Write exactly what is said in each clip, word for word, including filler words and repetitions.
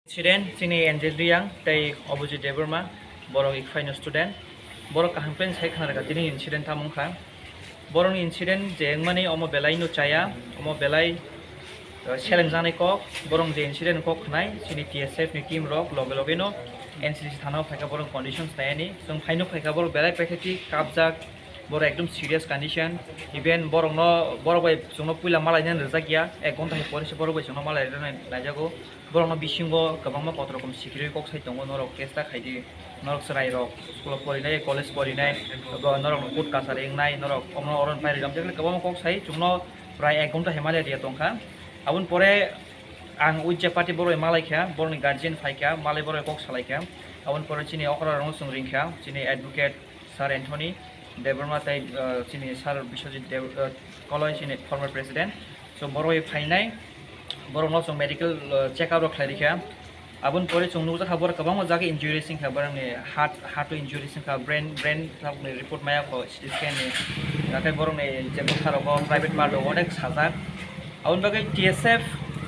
Student chini Angel Riang tei Abhijit Debbarma, borok Ikphai no student. Borok kaham khe sai khna rwkha tini incident tamo wngkha. Borokni incident je wngmani omo belai no chaya, omo belai, uh, seleng janai kok. Borok je incident kok khnai, chini T S F ni team rok loge loge no N C C thana o phaikha, borok conditions nai ani. Chwng phaino phaikha, borok belai pathetic, kapjak, borok ekdom serious condition. Even borok no, borok bai chwngno puila malai nani rwjak ya, ek ghonta hai pore se borok bai chwngno malai rwna naijago. Borokno bisingo kwbangma kotor rokom sikirwi kok sai tongo, norok case ta khaidi, norok chwrairok school o porinai, college porinai, bo norokno court kachari wngnai, norok omo oro bai rijak kwbangma kok sai chwngno prai ek ghonta hai malaria tongkha. Aboni pore ang uija party borok malaikha, borokni guardian phaikha, malai borok kok salaikha. Aboni pore chini okra rokno chwng ringkha, chini advocate Sir Anthony Debbarma tei, uh, chini Sir Biswajit Deb-, uh, Koloi chini former president. So, borok bai phainai, borokno chwng medical, uh, check up rok khlai rikha. Aboni pore chwng nukjakha borok kwbangma jaga injuries wngkha, borokni heart, heart o injuries wngkha, brain, brain tabukni report maya kho C T scan ni. Nakhai borokni je bwkha rogo private part rogo onek sajak. Aboni bagwi T S F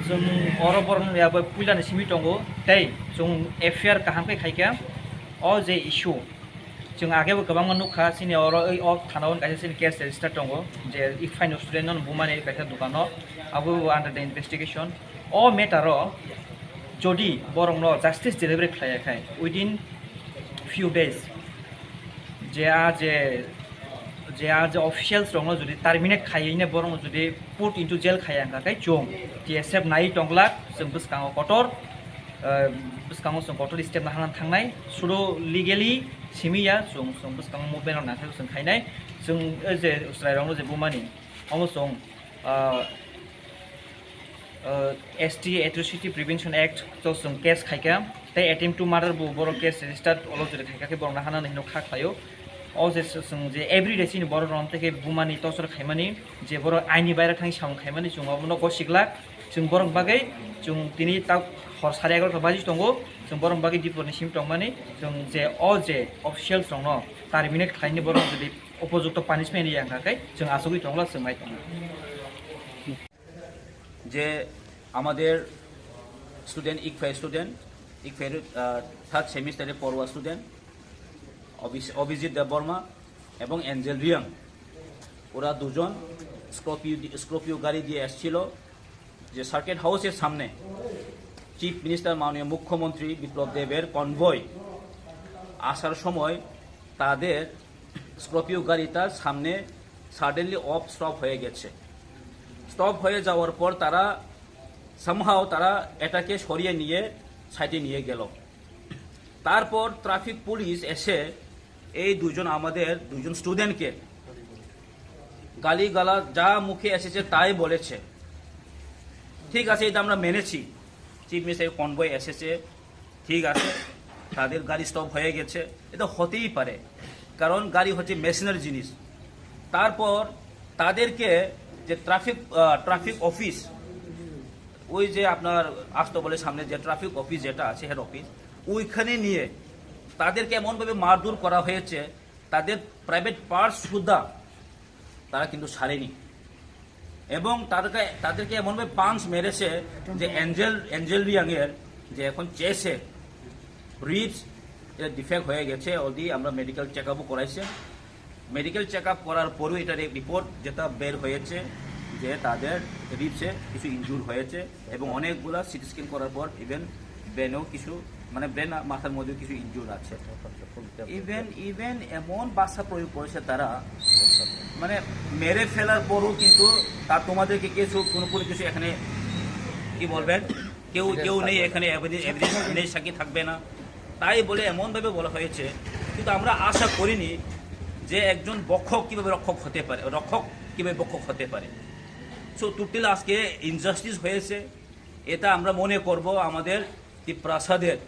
chwng oro borokno ya bai puila ni simi tongo tei chwng F I R kaham khe khaikha o je issue. Chwng agebo kwbangma nukha, chini oro, oi, o thana o kaisa chini case register tongo, je Ikphai no student no bumani kaisa dukano, abo bo under the investigation. O matter o jodi borok no justice delivery khlaiya khai within few days, je a je, je a je officials rok no jodi terminate khaiwi ne borok no jodi put into jail khaiya wngkha khai chwng T S F nai tongla, chwng bwskango kotor, ah, bwskango chwng kotor step nahana thangnai, sudo legally simi ya, chwng, chwng bwskango movement rok naithok chwng khainai, chwng, eh, je chwrairokno je bumani, omo chwng, ah, ah, S T Atrocity Prevention Act to chwng case khaikha, tei attempt to murder bo borok case registered olo jori khaikha khe borok nahana hino kha khlaio. O je chwng je everyday chini borok rok tei khe bumani tosor khaimani, je borok aini baira thang samung khaimani, chwng obono gosiglak. Chwng borok bagwi chwng tini ta hor sare egarota baji tongo, chwng borok bagwi dipor ni simi tongmani, chwng je o je officials rokno terminate khlaini borok jodi upojukto punishment riya wngkha khe chwng achugwi tongla chwng mai tongo. যে আমাদের স্টুডেন্ট, ইকফাই স্টুডেন্ট, ইকফাইর, আহ, থার্ড সেমিস্টারে পড়ুয়া স্টুডেন্ট অভিজ-, অভিজিৎ দেববর্মা এবং এঞ্জেল রিয়াং, ওরা দুজন স্করপিও দি-, স্করপিও গাড়ি দিয়ে এসছিল, যে সার্কিট হাউসের সামনে চিফ মিনিস্টার, মাননীয় মুখ্যমন্ত্রী বিপ্লব দেবের কনভয় আসার সময় তাদের স্করপিও গাড়িটার সামনে সাডেনলি অফ স্টপ হয়ে গেছে। স্টপ হয়ে যাওয়ার পর তারা সামহাও তারা এটাকে সরিয়ে নিয়ে সাইডে নিয়ে গেল। তারপর ট্রাফিক পুলিশ এসে এই দুজন, আমাদের দুজন স্টুডেন্টকে গালিগালাজ যা মুখে এসেছে তাই বলেছে। ঠিক আছে, এটা আমরা মেনেছি, চিফ মিনিস্টারের কনভয় এসেছে, ঠিক আছে, তাদের গাড়ি স্টপ হয়ে গেছে, এটা হতেই পারে, কারণ গাড়ি হচ্ছে মেশিনারি জিনিস। তারপর তাদেরকে যে ট্রাফিক, আহ, ট্রাফিক অফিস, ওই যে আপনার আস্তবলের সামনে যে ট্রাফিক অফিস যেটা আছে, হেড অফিস, ওইখানে নিয়ে তাদেরকে এমনভাবে মারধর করা হয়েছে, তাদের প্রাইভেট পার্টস সুদ্ধা তারা কিন্তু ছাড়েনি। এবং তাদেরকে, তাদেরকে এমনভাবে পাঞ্চ মেরেছে যে এঞ্জেল, এঞ্জেল রিয়াংয়ের যে এখন চেসে রিবস ডিফেক্ট হয়ে গেছে, অলরেডি আমরা মেডিকেল চেক আপও করাইছে। মেডিকেল চেক আপ করার পরেও এটার রিপোর্ট যেটা বের হয়েছে যে তাদের রিবসে কিছু ইনজুর হয়েছে এবং অনেকগুলা সিটি স্ক্যান করার পর ইভেন ব্রেনেও কিছু, মানে, ব্রেন আর মাথার মধ্যেও কিছু ইনজুর আছে। ইভেন, ইভেন এমন ভাষা প্রয়োগ করেছে তারা, মানে, মেরে ফেলার পরও কিন্তু তা তোমাদেরকে কিছু, কোনো, কোনো কিছু এখানে, কি বলবেন, কেউ, কেউ নেই এখানে, এভিডেন্স, এভিডেন্স নেই, সাক্ষী থাকবে না, তাই বলে এমনভাবে বলা হয়েছে। কিন্তু আমরা আশা করিনি যে একজন ভক্ষক কীভাবে রক্ষক হতে পারে, রক্ষক কীভাবে ভক্ষক হতে পারে। সো, টোটাল আজকে ইনজাস্টিস হয়েছে, এটা আমরা মনে করব আমাদের তিপ্রাসাদের,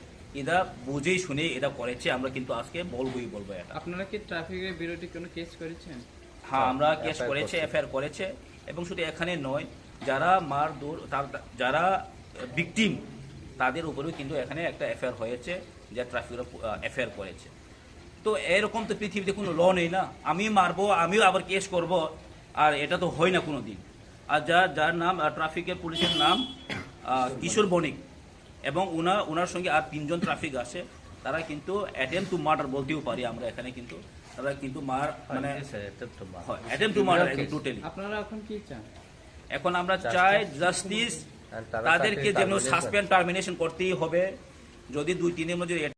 এটা বুঝেই শুনেই এটা করেছে, আমরা কিন্তু আজকে বলবই বলবো এটা। আপনারা কি ট্রাফিকের বিরুদ্ধে কোনো কেস করেছেন? হ্যাঁ, আমরা কেস করেছে, এফআইআর করেছে, এবং শুধু এখানে নয়, যারা মারধর, তার, যারা ভিকটিম, তাদের উপরেও কিন্তু এখানে একটা এফআইআর হয়েছে, যে ট্রাফিকের, আহ, এফআইআর করেছে। তো এরকম তো পৃথিবীতে কোনো ল নেই না, আমি মারবো, আমিও আবার কেস করব, আর এটা তো হয় না কোনো দিন। আর যার, যার নাম, আহ, ট্রাফিকের পুলিশের নাম, আহ, কিশোর বণিক, এবং ওনার ওনার সঙ্গে আর তিনজন ট্রাফিক আছে, তারা কিন্তু অ্যাটেম্প টু মার্ডার বলতেও পারি আমরা এখানে, কিন্তু তারা কিন্তু মার মানে Yes, sir, attempt to murder. Attempt to murder একদম টোটালি। আপনারা এখন কি চান? এখন আমরা চাই জাস্টিস, আর তারা তাদেরকে তাকে যেন termination সাসপেন্ড টার্মিনেশন করতেই হবে। যদি দুই তিনের মধ্যে